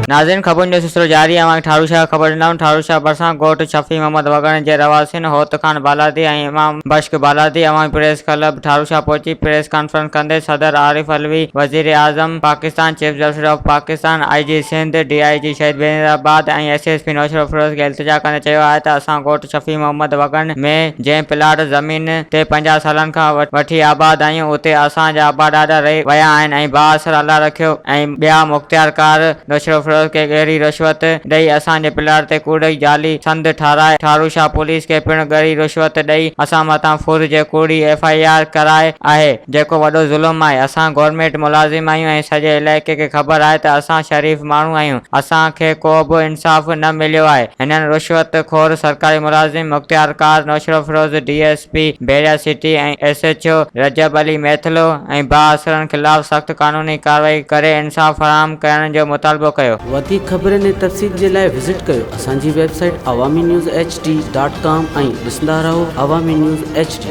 ناظرين خبرن جو سلسلو جاري اوهان کي ٺاروشاهه خبر ڏيندائون ٺاروشاهه ڀرسان ڳوٺ شفيع محمد وڳڻ جي رهواسين هوت خان بالادي ۽ امام بشڪ بالادي عوامي پريس ڪلب ٺاروشاهه پهچي پريس ڪانفرنس ڪندي صدر عارف علوي وزير اعظم Pakistan chief justice of Pakistan I G Sindh D I G Shaheed Benazirabad ۽ S S P Naushahro Feroze کي التجا ڪندي چيو آهي ته اسان ڳوٺ شفيع محمد وڳڻ ۾ جنهن پلاٽ زمين تي 50 سالن کان وٺي آباد آهيون اتي اسان جا ابا ڏاڏا رهي ويا آهن ۽ بااثر الله رکيو ۽ ٻيا مختيارڪار نوشهروفيروز کي ڳري رشوت ڏئي اسان جي پلاٽ تي ڪوڙي جعلي سند ٺاهرائي ٺاروشاه پوليس کي پڻ ڳري رشوت ڏئي اسان مٿان ڦر جي ڪوڙي ايف I R ڪرائي آهي جيڪو وڏو ظلم آهي اسان گورنمينٽ ملازم آهيون ۽ سڄي علائقي کي خبر آهي ته اسان شريف ماڻهو آهيون اسان کي ڪو به انصاف نه مليو آهي هنن رشوت خور سرڪاري ملازم مختيارڪار Naushahro Feroze D S P Bahria city ۽ S H O Rajab Ali Methlo ۽ بااثرن خلاف سخت قانوني ڪارروائي ڪري انصاف فراهم ڪرڻ جو مطالبو ڪيو. وڌيڪ خبرن ۽ تفصيل جي لاء وزٽ ڪيو اسان جي website Awami news H D dot com ۽ ڏسندا رهو عوامي نيوز ايڇ ڊي.